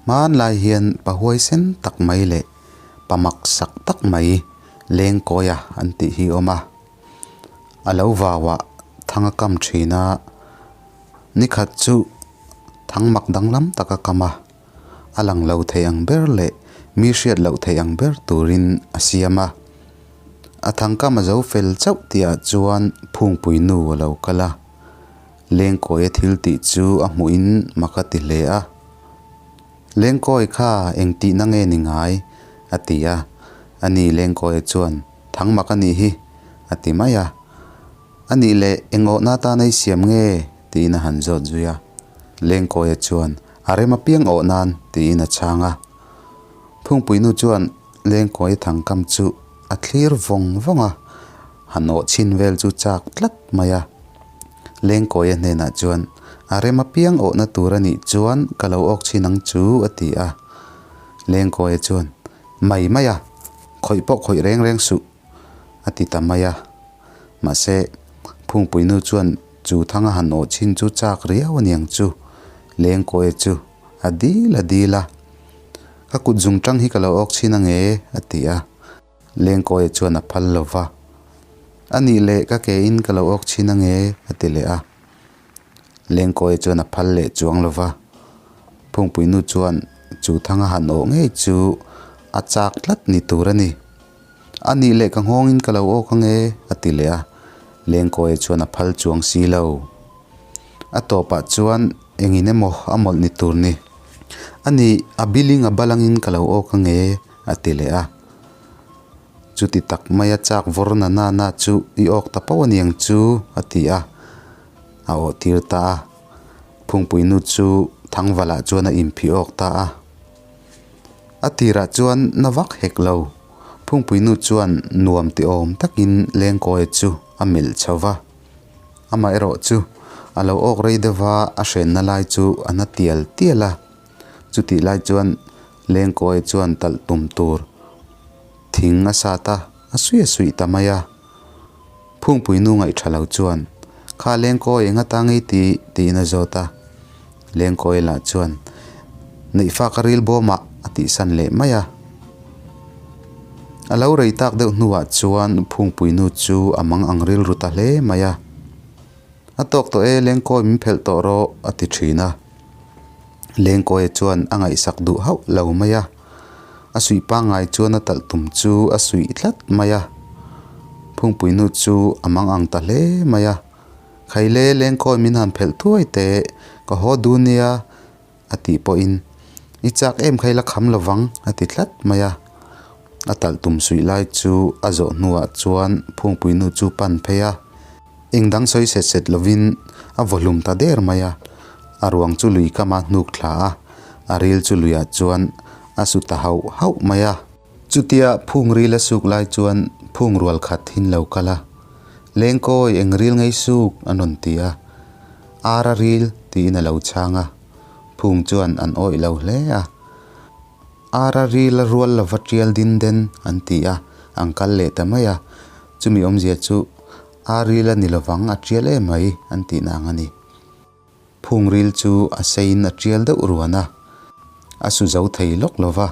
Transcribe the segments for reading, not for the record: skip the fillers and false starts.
Hmanlai hian pa huaisen tak mai leh pa maksak tak mai Lengkawia an tih hi a awm a. A lo vauah thang a kam thin a, nikhat chu thang mak danglam tak a kam a, a lang lo thei ang ber leh mi hriat loh thei ang ber turin a siam a. A thangkam a zo fel chauh tihah chuan phungpui nu a lo kal a, Lengkawia thil tih chu a hmuhin mak a ti hle a. Lengkawi kha eng tihna nge ni ngai? a ti a. Ani Lengkawia chuan, Thang mak a nih hi, a ti mai a. A nih leh eng awhna atan ei siam nge? tiin a han zawt zui a. Lengkawia chuan, A rem apiang awh nan, tiin a chhang a. Phungpuinu chuan Lengkawia thangkam chu a thlir vawng vawng a, han awh chhin vel chu chak tlat mai a. Lengkawia hnenah chuan, A rem apiang awhna tur a nih chuan ka lo awk chhin ang chu, a ti a. Lengkawia chuan, Mai mai a, khawih pawh khawih reng reng suh, a ti ta mai a. Mahse, Phungpuinu chuan chu thanga han awh chhin chu chak riau a niang chu, Lengkawia chu a dil a dil a. Ka kut zung tang hi ka lo awk chhin ange, a ti a. Lengkawia chuan a phal lo va. A nih leh ka ke in ka lo awk chhin ange, a ti leh a. Lengkawia chuan a phal leh chuang lo va. Phungpuinu chuan chu thanga han awh ngei chu a chak tlat ni tur a ni. A nih leh ka nghawng in ka lo awk ange, a ti leh a. Lengkawia chuan a phal chuang si lo. A tawpah chuan engin emaw a mawlh ni tur ni. A nih a biling a balangin ka lo awk ange, a ti leh a. Chuti tak maia chak vawr na na na chu i awk ta pauh a niang chu, a ti a. A awh tir ta a. Phungpui nu chu Thangvalah chuan a inphih awk ta a. A tirah chuan na vak hek lo. Phungpui nu chuan nuam ti awm takin Lengkawia chu a melh chho va. Amaherawh chu a lo awk rei deuh va, a hrenna lai chu a na tial tial a. Chutih lai chuan Lengkawi chuan talh tum tur thing a sat a, a suih a suih ta mai a. Phungpui nu ngaih tha lo chuan, Kha Lengkawi eng atang i ti? tiin a zawt a. Lengkawi lah chuan, Neihfa ka ril bawmah a tihsan leh mai a. A lo rei tak deuh hnuah chuan Phungpui nu chu a mang ang rilru ta hle mai a. A tawk tawh e, Lengkawi min phelh tawh rawh a ti thin a. Lengkawia chuan a ngaihsak duh hauh lo mai a, a suih pangngai chuan a talh tum chu a suih tlat mai a. Phungpuinu chu a mang ang ta hle mai a, Khaile Lengkawi min han phelh thuai teh, ka haw dun nia a tih pawhin I chak em kha i la kham lo vang a ti tlat mai a. A talh tum suih lai chu a zawh hnuah chuan Phungpuinu chu pan phei a. Eng dang sawi set set lovin a vaw hlum ta der mai a, a ruang chu lui kama hnuk thla a, a ril chu luiah chuan a su ta hauh hauh mai a. Chutia phung ril a suk lai chuan phung rual khat hin lo kal a, Lengkawi eng ril ngei suk a rawn ti a, Ar a ril tiin a lo chhang a, phung chuan an awih lo hle a. Ar a ril a rual lova tial din den an ti a, an kal leh ta mai a, chumi awmzia chu A ril a ni lovang, a tial em mai, an tih na ang a ni. Phung ril chu a seiin a tial deuh ruan a, a su zo thei lawk lo va.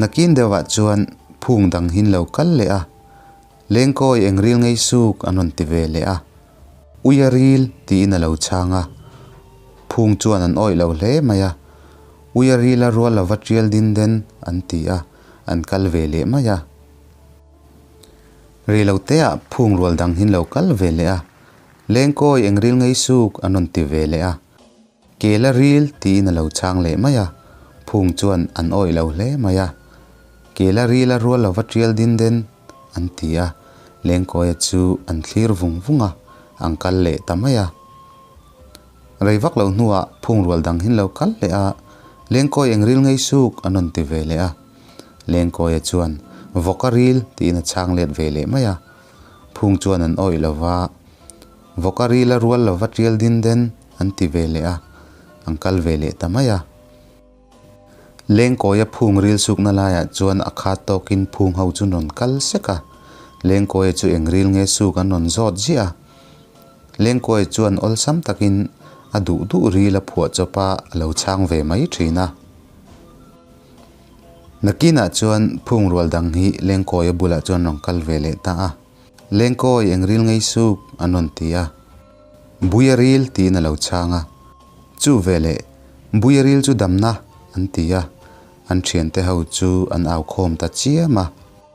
Nakin deuhah chuan phung dang hin lo kal leh a, Lengkawi eng ril ngei suk an rawn ti ve leh a. Ui a ril tiin a lo chhang a, phung chuan an awih lo hle mai a. Ui a ril a rual lova tial din den an ti a, an kal ve leh mai a. Rei lo teah phung rual dang hin lo kal ve leh a, Lengkawi eng ril ngei suk an rawn ti ve leh a, Kela ril tiin a lo chhang leh mai a, phung chuan an awih lo hle mai a, Kela ril a rual lova tial din den an ti a, Lengkawia chu an thlir vung vung a, an kal leh ta mai a. Rei vak lo hnuah phung rual dang hin lo kal leh a, Lengkawi eng ril ngei suk an rawn ti ve leh a. Lengkawia chuan, Vawk a ril, tiin a chhang let ve leh mai a. Phung chuan an awih lo va, Vawk a ril a rual lo va tial din den, an ti ve leh a, an kal ve leh ta mai a. Lengkawia phung ril sukna laiah chuan a khat tawkin phung ho chu rawn kal sek a. Lengkawia chu eng ril nge suk an rawn zawt ziah a. Lengkawia chuan awlsam takin a duh duh ril a phuah chawp a, a lo chhang ve mai thin a. Nakinah chuan phung rual dang hi Lengkawia bulah chuan rawn kal ve leh ta a. Lengkawi eng ril ngei suk an rawn ti a. Buia ril tiin a lo chhang a. Chu veleh Buia ril chu damna an ti a. An thiante ho chu an au khawm ta chiam a.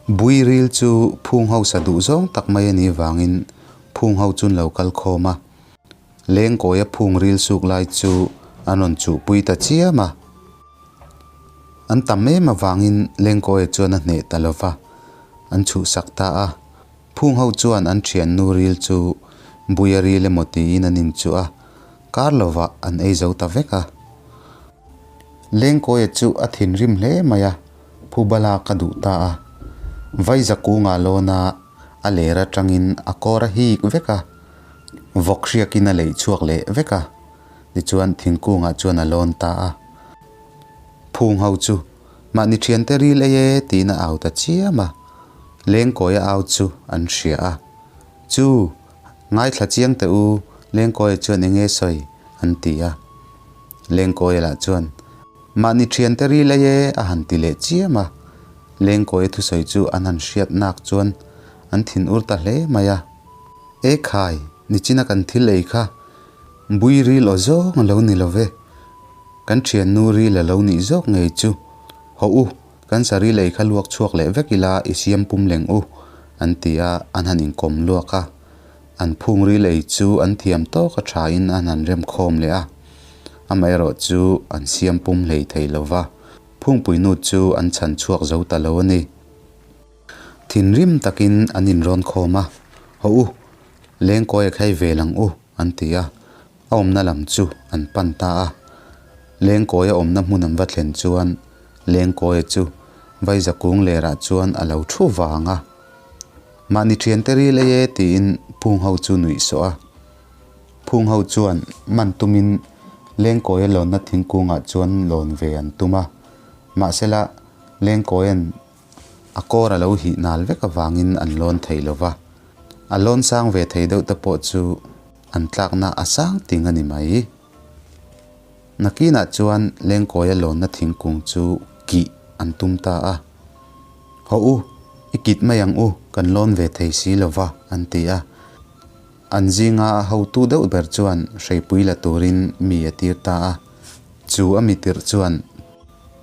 Bui ril chu phung hausa duh zawng tak mai a nih vangin phung ho chu an lo kal khawm a. Lengkawia phung ril suk lai chu an rawn chuhpui ta chiam a. An tam em avangin Lengkawia chuan a hneh ta lo va, an chhuhsak ta a. Phung ho chuan an thiannu ril chu Buia ril emaw tiin an inchuh a, kar lovah an ei zo ta vek a. Lengkawia chu a thinrim hle mai a, Phubala ka duh ta a. Vaiza kungah lawn a, a ler atangin a kawr a hik vek a, vawk hriakin a leih chhuak leh vek a, tichuan thingkungah chuan a lawn ta a. Phung ho chu mahni thiante ril ei e tiin a au ta chiam a, Lengkawia au chu an hria a. Chu, ngaithla chiang teh u, Lengkawia chuan eng nge sawi? an ti a. Lengkawia lah chuan, Mahni thiante ril ei e a han ti leh chiam a. Lengkawia thusawi chu an han hriat nak chuan an thin ur ta hle mai a. E khai, nichina kan thil ei kha Bui ril aw zawng a lo ni lo ve. Kan thiannu ril a lo nih zawk ngei chu. Hawh u, kan sa ril ei kha luak chhuak leh vek ila i siam pum leng u, an ti a, an han inkawm luak a. An phung ril ei chu an thiam tawk a thain an han rem khawm leh a. Amaherawh chu an siam pum hlei thei lo va, phungpuinu chu an chhan chhuak zo ta lo a ni. Thinrim takin an inrawn khawm a, Hawh u, Lengkawi a khai vel ang u, an ti a, a awmna lam chu an pan ta a. Lengkawia awmna hmun an va thlen chuan Lengkawia chu Vaiza kung lerah chuan a lo thu vang a. Mahni thiante ril ei e tiin phung ho chu nuih sawh a. Phung ho chuan man tumin Lengkawia lawnna thingkungah chuan lawn ve an tum a. Mahsela Lengkawia'n A kawr a lo hih nal vek avangin an lawn thei lo va, a lawn sang ve thei deuh te pawh chu an tlakna a sang ting a ni mai. Nakinah chuan Lengkawia lawnna thingkung chu kih an tum ta a. Hawh u, i kit mai ang u, kan lawn ve thei si lo va, an ti a. An zinga hotu deuh ber chuan hreipui la turin mi a tir ta a. Chu a mi tirh chuan,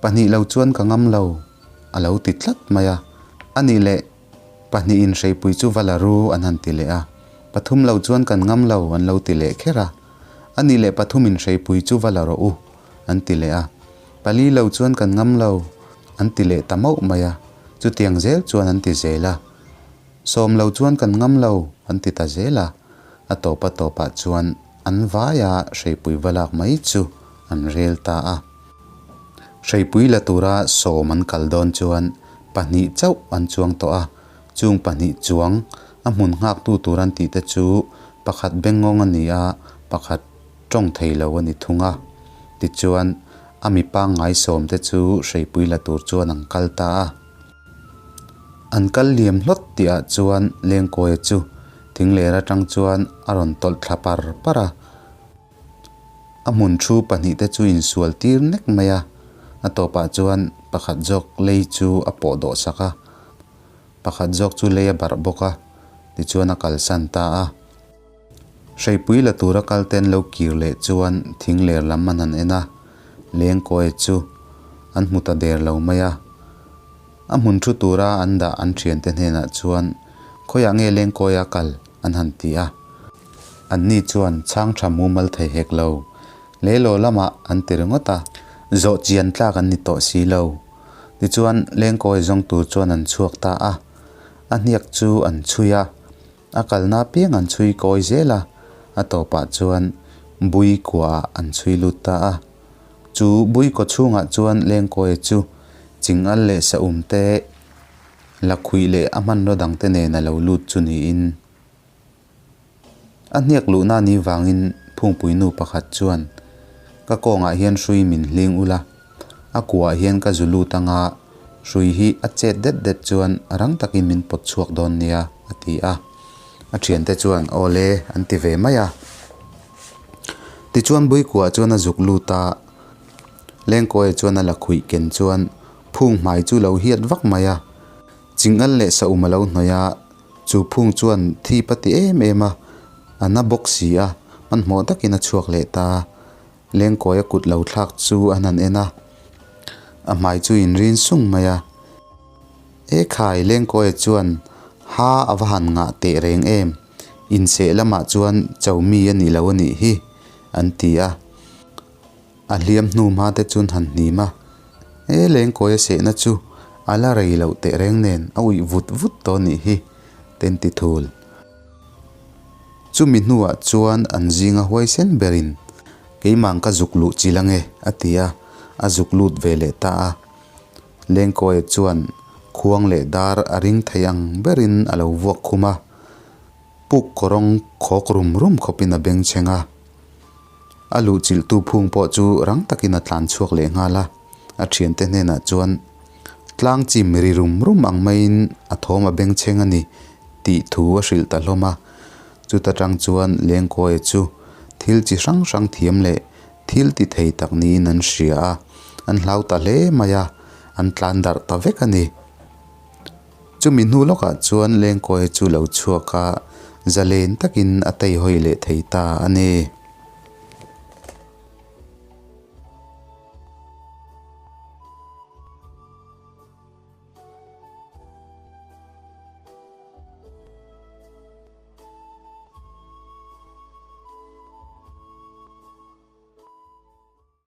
Pahnih lo chuan ka ngam lo, a lo ti tlat mai a. A nih leh, pahnihin hreipui chu va la ru an han ti leh a. Pathum lo chuan kan ngam lo an lo ti leh kher a. A nih leh pathumin hreipui chu va la rawh u an ti leh a. Pali lo chuan kan ngam lo an ti leh ta mauh mai a. Chutiang zel chuan an ti zel a. Sawm lo chuan kan ngam lo an ti ta zel a. A tawp a tawpah chuan an vaia hreipui va lak mai chu an rel ta a. Hreipui la tura sawm an kal dawn chuan pahnih chauh an chuang tawh a, chung pahnih chuang a hmun nghaktu tur an tih te chu pakhat bengngawng a ni a, pakhat tawng thei lo a ni thung a. Tichuan, a mi pangngai sawm te chu hreipui la tur chuan an kal ta a. An kal liam hlawt tihah chuan Lengkawia chu thingler atang chuan a rawn tawlh thla par par a. A hmun thu pahnihte chu insual tir nek mai a, a tawpah chuan pakhat zawk lei chu a pawh dawh sak a, pakhat zawk chu lei a barh bawk a, tichuan a kalsan ta a. Hreipui la tura kal te an lo kir leh chuan thing ler lam an han en a, lengkawi chu an hmu ta der lo mai a. A hmun thu tura an dah an thiante hnenah chuan khawiah nge lengkawia kal an han ti a. Anni chuan chhang tha mumal thei hek lo. Leilaw lamah an ti ringawt a, zawh chian tlak an ni tawh si lo. Tichuan, lengkawi zawng tur chuan an chhuak ta a, a hniak chu an chhui a, a kalna apiang an chhui kawi zel a, a tawpah chuan bui kuaah an chhui lut ta a. Chu bui kaw chhungah chuan lengkawia chu chingal leh saum te, lakhuih leh a hmanraw dangte nen a lo lut chu niin. A hniak luhna ni vangin phungpui nu pakhat chuan, Ka kawngah hian hrui min hling ula, a kuah hian ka zu lut anga hrui hi a chet det det chuan rang takin min pawt chhuak dawn nia, a ti a. A thiante chuan, Aw le, an ti ve mai a. Tichuan Buikuah chuan a zuk lut a, Lengkawia chuan a la khuih ken chuan. Phung hmai chu lo hiat vak mai a, chingal leh saum a lo hnawih a, chu phung chuan thip a ti em em a, a na bawk si a, hmanhmawh takin a chhuak leh ta. Lengkawia kut lo thlak chu an han en a, a hmai chu inrin sung mai a. Ekhai Lengkawia chuan ha a va han ngah teh reng em, inseh lamah chuan cho mi a nih lo a nih hi, an ti a. A hliam hnu hma te chuan han hnim a, he Lengkawia sehna chu a la rei loh teh reng nen a uih vut vut tawh a nih hi, te an ti thul. Chumi hnuah chuan an zinga huaisen berin, Keimah ka zuk luh chil ange, a ti a, a zuk lut ve leh ta a. Lengkawia chuan khuang leh dar a ring thei ang berin a lo vuak khum a, puk kawrawng khawk rum rum khawpin a beng chheng a. A luhchilhtu phung pawh chu rang takin a tlan chhuak leh nghal a, a thiante hnenah chuan tlang chim ri rum rum ang maiin a thawm a beng chheng a ni tih thu a hrilh ta hlawm a. Chuta tang chuan Lengkawia chu thil chi hrang hrang thiam leh Thil ti thei tak niin an hria a, an hlau ta hle mai a, an tlan darh ta vek a ni. Chumi hnu lawkah chuan Lengkawia chu lo chhuak a, zalen takin a teihawi leh thei ta a ni.